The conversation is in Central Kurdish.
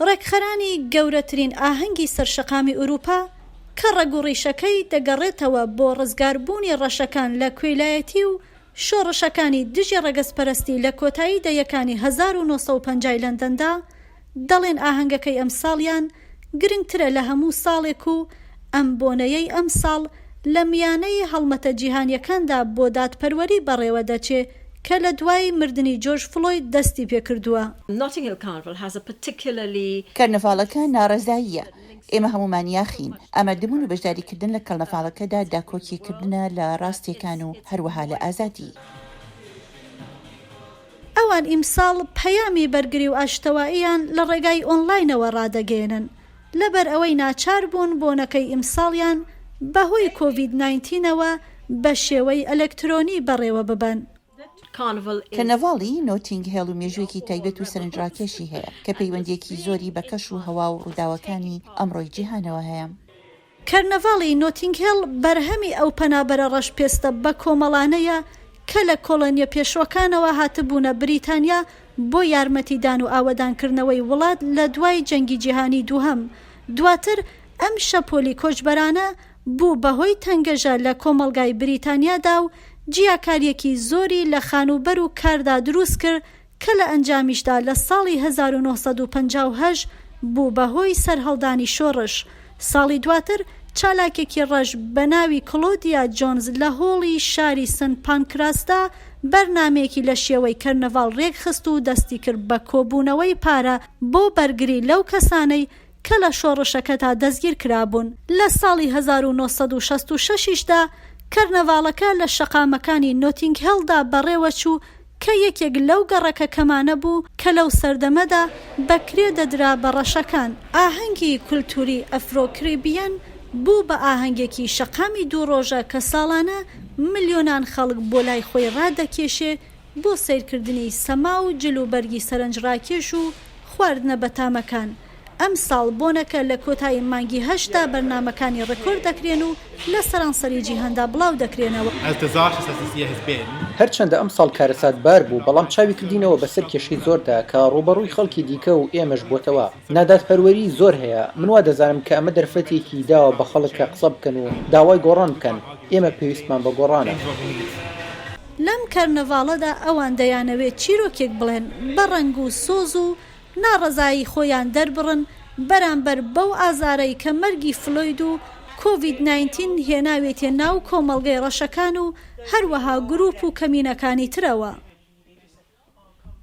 ڕێکخەرانی گەورەترین ئاهەنگی سەر شەقامی ئورووپا کە ڕەگ و ڕیشەکەی دەگەڕێتەوە بۆ ڕزگاربوونی ڕەشەکان لە کوێلایەتی و شۆڕشەکانی دژی ڕەگەزپەرستی لە کۆتایی دەیەکانی 1950 ی لەندەندا، دەڵێن ئاهەنگەکەی ئەمساڵیان گرنگترە لە هەموو ساڵێک و ئەم بۆنەیەی ئەمساڵ لە میانەی هەڵمەتە جیهانیەکاندا بۆ دادپەروەری بەڕێوەدەچێ کە لە دوای مردنی جۆرج فڵۆید دەستی پێکردووە. Notting Hill Carnival has a particularly. کەرنەڤاڵەکە ناڕەزاییە. ئێمە هەموومان یاخین. ئامادەبوون و بەشداریکردن لە کەرنەڤاڵەکەدا داکۆکیکردنە لە ڕاستییەکان و هەروەها لە ئازادی. ئەوان ئیمساڵ پەیامی بەرگری و ئاشتەواییان لە ڕێگای ئۆنلاینەوە ڕادەگەیەنن، لەبەر ئەوەی ناچار بوون بۆنەکەی ئیمساڵیان بەهۆی کۆڤید ناینتینەوە بە شێوەی ئەلەکترۆنی بەڕێوە ببەن. کەرنەڤاڵی نۆتینگ هێڵ و مێژوویەکی تایبەت و سەرنجڕاکێشی هەیە، کە پەیوەندییەکی زۆری بە کەش و هەوا و ڕووداوەکانی ئەمڕۆی جیهانەوە هەیە. کەرنەڤاڵی نۆتینگ هێڵ بەرهەمی ئەو پەنابەرە ڕەشپێستە بەکۆمەڵانەیە کە لە کۆڵۆنییە پێشووەکانەوە هاتبوونە بریتانیا بۆ یارمەتیدان و ئاوەدانکردنەوەی وڵات لە دوای جەنگی جیهانی دووهەم، دواتر ئەم شەپۆلی کۆچبەرانە بوو بەهۆی تەنگەژە لە کۆمەڵگای بریتانیادا و جیاکارییەکی زۆری لە خانووبەر و کاردا دروستکرد کە لە ئەنجامیشدا لە ساڵی 1958 بوو بە هۆی سەرهەڵدانی شۆڕش. ساڵی دواتر چالاکێکی ڕەش بە ناوی کڵۆدیا جۆنز لە هۆڵی شاری سن پانکراسدا بەرنامەیەکی لە شێوەی کەرنەڤاڵ رێکخست و دەستیکرد بە کۆبوونەوەی پارە بۆ بەرگری لەو کەسانەی کە لە شۆڕشەکەدا دەستگیر کرابوون. لە ساڵی 1966 یشدا کەرنەڤاڵەکە لە شەقامەکانی نۆتینگ هێڵدا بەڕێوەچوو کە یەکێک لەو گەڕەکە کەمانە بوو کە لەو سەردەمەدا بە کرێ دەدرا بە ڕەشەکان. ئاهەنگی کولتووری ئەفرۆ-کریبیەن بوو بە ئاهەنگێکی شەقامی دوو ڕۆژە کە ساڵانە ملیۆنان خەڵک بۆ لای خۆی ڕادەکێشێ بۆ سەیرکردنی سەما و جل و بەرگی سەرنجڕاکێش و خواردنە بەتامەکان. ئەمساڵ بۆنەکە لە کۆتایی مانگی هەشتدا بەرنامەکانی ڕێکۆرد دەکرێن و لە سەرانسەری جیهاندا بڵاو دەکرێنەوە. هەرچەندە ئەمساڵ کارەساتبار بوو، بەڵام چاوی کردینەوە بەسەر کێشەی زۆردا کە ڕووبەڕووی خەڵکی دیکە و ئێمەش بۆتەوە. نادادپەروەری زۆر هەیە. من وا دەزانم کە ئەمە دەرفەتێکی داوە بە خەڵک کە قسە بکەن و داوای گۆڕان بکەن. ئێمە پێویستمان بە گۆڕانە. لەم کەرنەڤاڵەدا ئەوان دەیانەوێت چیرۆکێک بڵێن بە ڕەنگ و سۆز و ناڕەزایی خۆیان دەربڕن بەرامبەر بەو ئازارەی کە مەرگی فلۆید و کۆڤید ناینتین هێناوێتیە ناو کۆمەڵگەی ڕەشەکان و هەروەها گروپ و کەمینەکانی ترەوە.